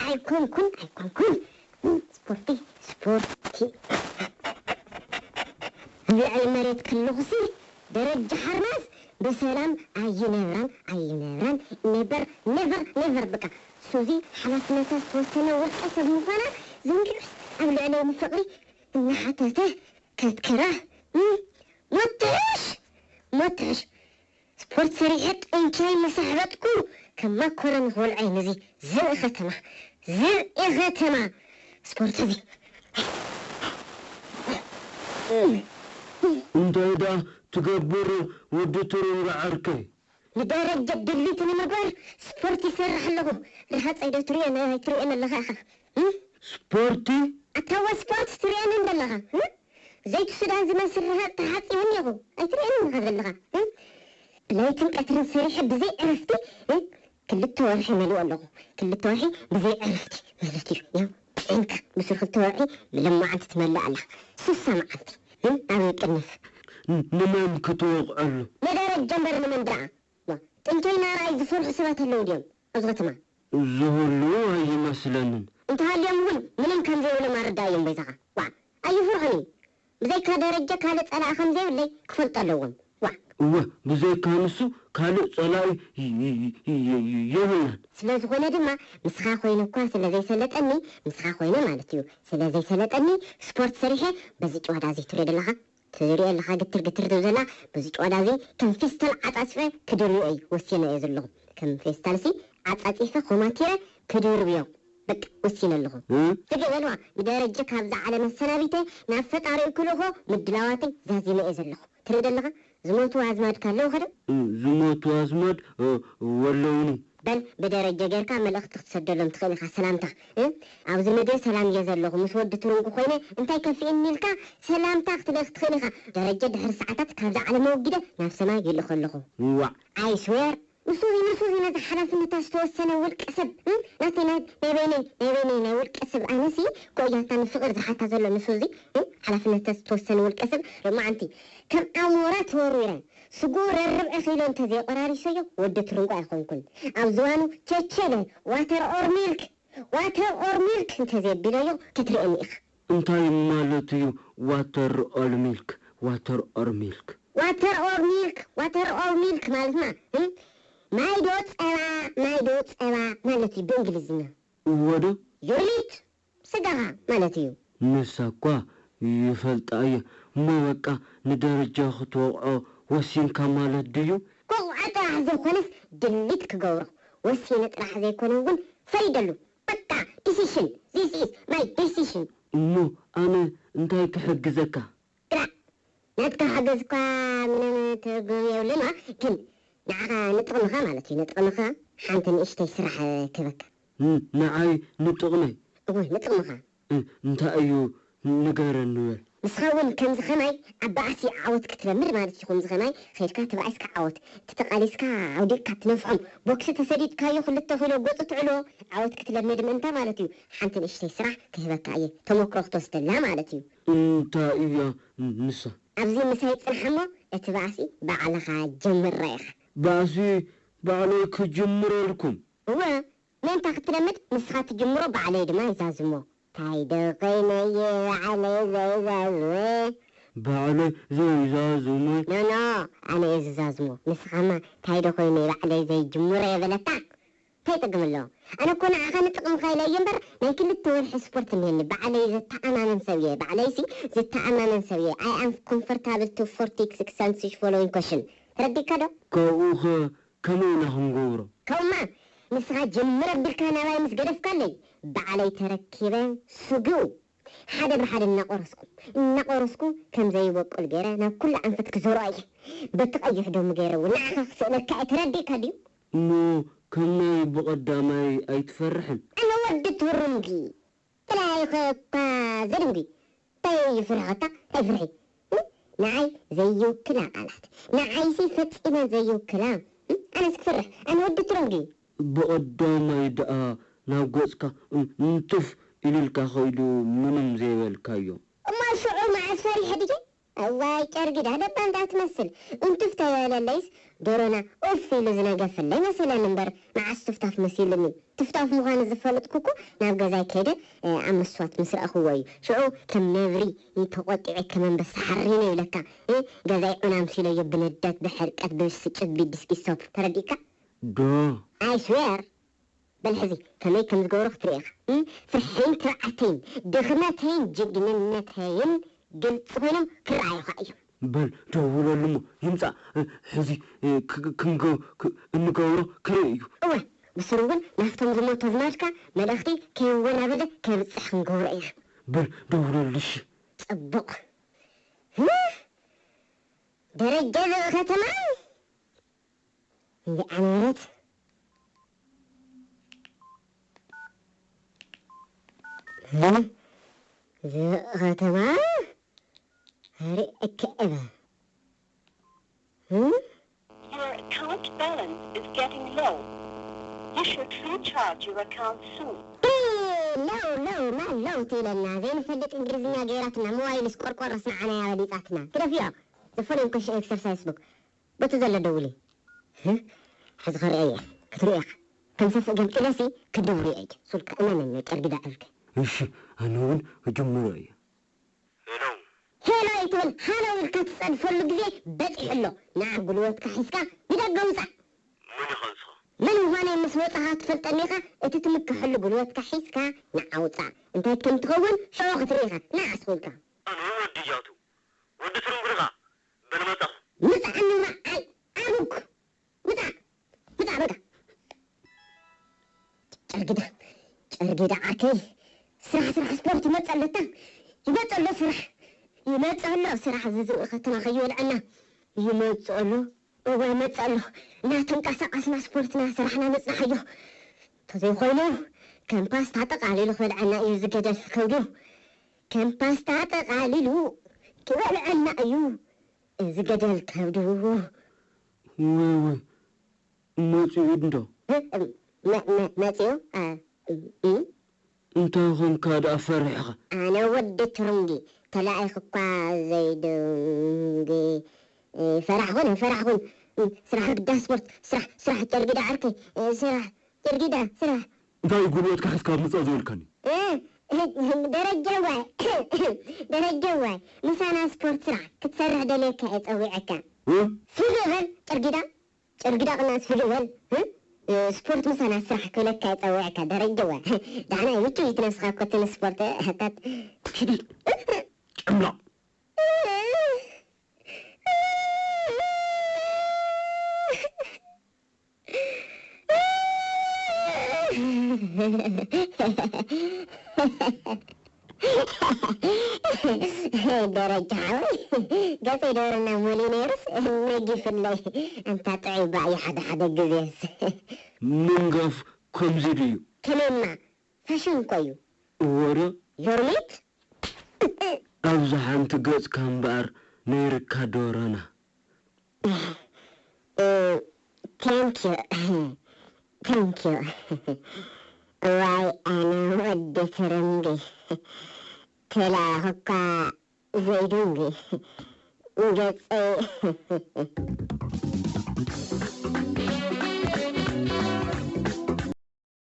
ኣይኮንኩን ኣይኮንኩን። ስፖርቲ ስፖርቲ ኣብ ልዕሊ መሬት ከለኹሲ ደረጃ ሓርማዝ ብሰላም ኣይነብራን ኣይነብራን። ኔቨር ኔቨር ኔቨር። በቃ ሱዚ ሓላፍነታ ዝተወሰነ ውልቀ ሰብ ምዃና ዘንጊዑስ ኣብ ልዕለይ ንፍቕሪ እናሓተተ ከትክራ። ሞትሕሽ ሞትሕሽ። ስፖርት ሰሪሐ ጡንቻይ ምስ ኣሕበጥኩ ከም ማኮረኒ ክበልዖ እየ ነዚ ዝርኢ ከተማ። ዝርኢ ከተማ ስፖርት እዚ። እንታይ ደኣ ትገብር ወዲ ትሩንጋ ዓርከይ? ንደረጀ ድሊት ንምግባር ስፖርት ይሰርሕ ኣለኹ። ርሃፀይ ዶ ትሪኦ ኣይትሪኦን ኣለኻ ኢኻ? እም? ስፖርቲ? ኣታወ ስፖርት ትሪኦን እንደለኻ? እም? ዘይቲ ሱዳን ዝመስል ርሃፅ ተሓፂቡ እኒኹ ኣይትሪኦን ኣለኻ ዘለኻ? እም? ለይትን ቀትርን ሰሪሐ ብዘይ ዕረፍቲ እም? ክልተ ወርሒ መሊኡ ኣለኹ። ክልተ ወርሒ ብዘይ ዕረፍቲ ማለት እዩ። ያው ጭንካ ምስር ክልተ ወርሒ ብለማዓንቲ ትመልእ ኣላ። ስሳ መዓልቲ እም? ኣበይ ቅንፍ? ንመን ክትወቕዐሉ? ንደረጀ እምበር ንመን ደኣ? ዋ፣ ጥንቸይ ናራይ ዝፈርሑ ሰባት ኣለዉ ድዮም ኣብዚ ከተማ? ዝህልዉ ኣይመስለንን። እንተሃልዮም እውን ምንም ከም ዘይብሎም ኣረዳእዮም በይዛኻ። ዋ፣ ኣይፍርሑን እዩ። ብዘይካ ደረጀ ካልእ ጸላኢ ከም ዘይብለይ ክፈልጡ ኣለዎም። ዋ። እወ፣ ብዘይካ ንሱ ካልእ ጸላኢ የብልናን። ስለ ዝኾነ ድማ ምስኻ ኮይነ እኳ ስለ ዘይሰለጠኒ፣ ምስኻ ኮይነ ማለት እዩ፣ ስለ ዘይሰለጠኒ ስፖርት ሰሪሐ በዚ ጭዋዳ እዚ ትሪኦ ዘለኻ ትሪኦ ኣለኻ ግትር ግትር ትብል ዘላ በዚ ጭዋዳ እዚ ከም ፌስታል ዓጻጺፈ ክድርብዮ እዩ ወሲነ እየ ዘለኹ። ከም ፌስታል ሲ ዓጻጺፈ ኮማቲረ ክድርብዮ በቃ ወሲነ ኣለኹ። ትግእ በልዋ ንደረጀ ካብዛ ዓለም ኣሰናቢተ ናብ ፈጣሪኡ ክልእኾ ምድላዋተይ ዛዚመ እየ ዘለኹ። ትርኢ ደለኻ ዝሞቱ ኣዝማድካ ኣለውኻ ዶ? ዝሞቱ ኣዝማድ ወለውኒ። በል ብደረጀ ጌርካ መልእኽቲ ክትሰደሎም ትኽእል ኢኻ ሰላምታ እ ኣብዚ ምድሪ ሰላም እየ ዘለኹ ምስ ወዲ ትርንጉ ኮይነ እንታይ ከፊእኒ ኢልካ ሰላምታ ክትልእኽ ትኽእል ኢኻ ደረጀ ድሕሪ ሰዓታት ካብዛ ዓለም ኣወጊደ ናብ ሰማይ ይልእኾ ኣለኹ ዋዕ I swear ንሱዚ ንሱዚ ነዚ ሓላፍነታ ዝተወሰነ ውልቀ ሰብ እ ናተይ ናይ ናይ በይነይ ናይ በይነይ ናይ ውልቀ ሰብ ኣነሲ ኮእያታ ንፍቕር ዝሓታ ዘሎ ንሱዚ እ ሓላፍነታ ዝተወሰነ ውልቀ ሰብ ሎማዓንቲ ከም ኣሞራ ተወርዊረ ስግኡ ረርብዒ ኪሎ እንተዘይቆራሪሰዮ ወዲ ትርንጎ ኣይኾንኩን። ኣብ ዝባኑ ቸቸለ water or milk water or milk እንተዘየቢለዮ ክትርእየኒ ኢኻ። እንታይ ማለት እዩ water or milk? Water or milk? Water or milk water or milk ማለትና እም? ማይ ዶ ጸባ ማይ ዶ ጸባ ማለት እዩ ብእንግሊዝኛ። እወ ዶ? ዩሪት ስጋኻ ማለት እዩ። ንሳ እኳ ይፈልጣ እየ እሞ በቃ ንደረጃ ክትወቕዖ ወሲንካ ማለት ድዩ? ክውቕዖ ጥራሕ ዘይኮነስ ድሊት ክገብሮ ወሲነ ጥራሕ ዘይኮነ እውን ፈሪደሉ በቃ decision this is my decision። እሞ ኣነ እንታይ ክሕግዘካ? ግራ ናትካ ሓገዝ እኳ ምንም ትርጉም የብሉን ግን ንዓኻ ንጥቕምኻ ማለት እዩ ንጥቕምኻ ሓንቲ ንእሽተይ ስራሕ ክህበካ ንዓይ ንጥቕመይ እወ ንጥቕምኻ እንታይ እዩ ንገረኒ በል ንስኻ እውን ከምዚ ኸማይ ዓባኣሲ ዓወት ክትለምድ ማለት እዩ ከምዚ ኸማይ ኸይድካ ተባኢስካ ዓወት እቲ ተቓሊስካ ኣውዲቕካ ትነፍዖም ቦክሲ ተሰዲድካዮ ክልተ ኪሎ ገፁ ትዕሎ ዓወት ክትለምድ ምእንታ ማለት እዩ ሓንቲ ንእሽተይ ስራሕ ክህበካ እየ ተመክሮ ክትወስደላ ማለት እዩ እንታይ እያ ንሳ ኣብዚ ምሳይ ፅንሓ እሞ እቲ ባእሲ ባዕልኻ ጀምራ ኢኻ። ባእሲ ባዕለይ ክጅምረልኩም። እወ ምእንታ ክትለምድ ንስኻ ትጅምሮ ባዕለይ ድማ ይዛዝሞ። ታይ ዶ ኮይነ እየ ባዕለይ ዘይዛዝመ። ባዕለይ ዘይዛዝመ። ኖኖ ኣነ እየ ዝዛዝሞ ንስኻማ ታይ ዶ ኮይነ እየ ባዕለይ ዘይጅምሮ እየ በለካ። እንታይ ጥቅሚ ኣለዎ? ኣነ እኮ ንዓኻ ንጥቕምኻ ኢለ እየ እምበር ናይ ክልተ ወርሒ ስፖርት እኒሀኒ። ባዕለይ ዘተኣማምን ሰብ እየ። ባዕለይሲ ዝተኣማመን ሰብ እየ። I am comfortable to forty six and following question። ተረዲእካ ዶ? ካብኡ ኸ ከመይ ኢና ክንገብሮ? ካብኡማ ንስኻ ጅምር ኣቢልካ ናባይ ምስ ገደፍካለይ ባዕለይ ተረኪበ ስግኡ ሓደ ብሓደ እናቆረስኩ እናቆረስኩ ከም ዘይበቁል ገይረ ናብ ኩሉ ኣንፈት ክዘርኦ እየ። በቲ ቀይሕ ደሙ ገይረ እውን ንዓኻ ክስእነካ እየ። ተረዲእካ ድዩ? እሞ ከም ናይ ብቐዳማይ ኣይትፈርሕን? ኣነ ወዲ ትሩንጊ ጥራይ ኢኸ እኳ ዘድንጉ። እንታይ ይፍርሐካ? እንታይ ፍርሒ? ንዓይ ዘይውክላ ቃላት። ንዓይሲ ፈጺመን ዘይውክላ። ኣነስ ክፍርሕ? ኣነ ወዲ ትሩንጊ። ብቐዳማይ ደኣ ናብ ገጽካ እንትፍ ኢሉልካ ከይዱ ምንም ዘይበልካዮ። እሞ ሽዑ መዓስ ፈሪሐ ድየ? እዋይ ጨርጊዳ ደባ እንዳ ትመስል። እንቱፍ ተበለለይስ ዶሮና ኡፍ ኢሉ ዝነገፈለይ መሰለኒ እምበር፣ መዓስ ቱፍታፍ መሲሉኒ። ቱፍታፍ ምዃኑ ዝፈለጥኩ እኮ ናብ ገዛይ ከይደ፣ እ፣ ኣብ መስዋት ምስ ረኣኽዎ እዩ። ሽዑ ከም ነብሪ ተቖጢዐ፣ ከም ኣንበሳ ሓሪነ ይብለካ። እ፣ ገዛይ ዑና ኣምሲለዮ ብነደት፣ ብሕርቀት፣ ብብስጭት፣ ብዲስኪሶ። ተረዲእካ? ዶ? I swear። በል ሕዚ ከመይ ከም ዝገብሮ ክትርኢ ኢኻ። እ፣ ፍርሐይን ትብዓተይን፣ ድኽመተይን ጅግንነተይን ግልፂ ኮይኖም ክረኣዩኻ እዮም። በል ደውለሉ እሞ ይምፃእ። እ፣ ሕዚ፣ እ፣ ክ-፣ ክ-፣ ክንገ-፣ ክ-፣ እንገብሮ ክርኢ እዩ። እወ፣ ብስሩ እውን ናብቶም ዝሞቱ ኣዝማድካ መልእኽቲ ከይወናበደ ከብፅሕ ክንገብሮ ኢና። በል ደውለሉ እሺ። ፅቡቕ። እ፣ ደረጀ ዝኸተማ እንዲኣ ነበረት። እ፣ ዝኸተማ ርኤኪ እበ። እ? Your account balance is getting low. You should recharge your account soon. ሎው ሎው ማን ሎው ትብለና? ዘይንፈልጥ እንግሊዝኛ ገይራትና፣ ሞባይልስ ቆርቆሮስ ንዓና እያ በሊጻትና። ግደፍዮ። The following question exercise book። በቲ ዘሎ ደውሊ። ህ? ሕዚ ክሪኦ እየ። ክትሪኦ ኢኻ። ከም ሰፍእ ገምጢለሲ ክድውር እየ። ሱልካ እመነኒ፣ ጨርጊዳ ዕርገ። እሺ፣ ኣነ እውን ክጅምሮ እየ። ሄሎ። ሄሎ ኣይትበል፣ ሃሎ ኢልካ ትጸድፈሉ ግዜ በጺሑ ኣሎ። ንዓ ጉልበትካ ሒዝካ ንደገ ውጻእ። መን ኢኻ ንስኻ? መን ምዃነይ ምስ ወጻኻ ትፈልጠኒ ኢኻ። እቲ ትምክሐሉ ጉልበትካ ሒዝካ ንዓ ውጻእ። እንታይ ከም ትኸውን ሽዑ ክትርኢ ኢኻ። ንዓ ስቕ ኢልካ። ኣነ ወዲ ጃቱ፣ ወዲ ትርንጉ ዲኻ? በል መጻኹ። ምጻእ ንብዓይ ኣቡክ። ምጻእ፣ ምጻእ በቃ። ጨርጊዳ፣ ጨርጊዳ ዓርከይ፣ ስራሕ፣ ስራሕ ስፖርት ይመጽእ ኣሎ፣ እታ ይመጽእ ኣሎ ስራሕ፣ ይመጽእ ኣሎ ስራሕ፣ እዚ ዝርኢ ከተማ ከይበልዐና ይመጽእ ኣሎ፣ እወ ይመጽእ ኣሎ። እናተንቀሳቐስና ስፖርትና ስራሕና ነጽንሓዮ። እንተዘይኮይኑ ከም ፓስታ ጠቓሊሉ ክበልዐና እዩ እዚ ገደል ከብዱ፣ ከም ፓስታ ጠቓሊሉ ክበልዐና እዩ እዚ ገደል ከብዱ። ወይ ወይ፣ መጺኡ እንዶ? መ-፣ መ-፣ መጺኡ? አ፣ እም፣ እንታይ ኾንካ ደኣ ፈሪሕኻ? ኣነ ወዲ ትሩንጊ፣ ተላኢኽ እኳ ዘይድንጊ። እ፣ ፈራሕኹን፣ ፈራሕኹን። እም፣ ስራሕ ግዳ ስፖርት፣ ስራሕ፣ ስራሕ ጨርጊዳ ዓርከይ፣ እ፣ ስራሕ ጨርጊዳ፣ ስራሕ። እንታይ እዩ ጉልበትካ ሒዝካ ምጻእ ዝበልካኒ? እ፣ ደረጀዋይ፣ ደረጀዋይ፣ ምሳና ስፖርት ስራሕ ክትሰርሕ ደልየካ እየ ጸዊዐካ። እ? ፊል በል ጨርጊዳ። ጨርጊዳ ቅናስ ፍልወል፣ እ? ስፖርት ምሳና ስራሕ ክብለካ ይጸውዐካ ደረጀዋ። ዳሕና ምችው ይትነስኻ ኮትን ስፖርት፣ ኣታት። ሽዲ፣ ጨምላቕ። ደረጃ ሓወይ፣ ገጸይ ደበረና ሞሊነይርስ ነጊፍለይ። ኣንታ ጥዑይ ባእዩ ሓደ ሓደ ግዜስ። ምንጋፍ ከምዚ ድዩ? ከመይማ፣ ፋሽን እኮ እዩ። እወ ዶ? ዮርሜት? ኣብዚ ሓንቲ ገጽካ እምበኣር ነይርካ ዶረና። እ፣ thank you። Thank you። እዋይ ኣነ ወዲ ትርንጊ፣ ተላእኹ እኳ ዘይድንጊ ገጸይ።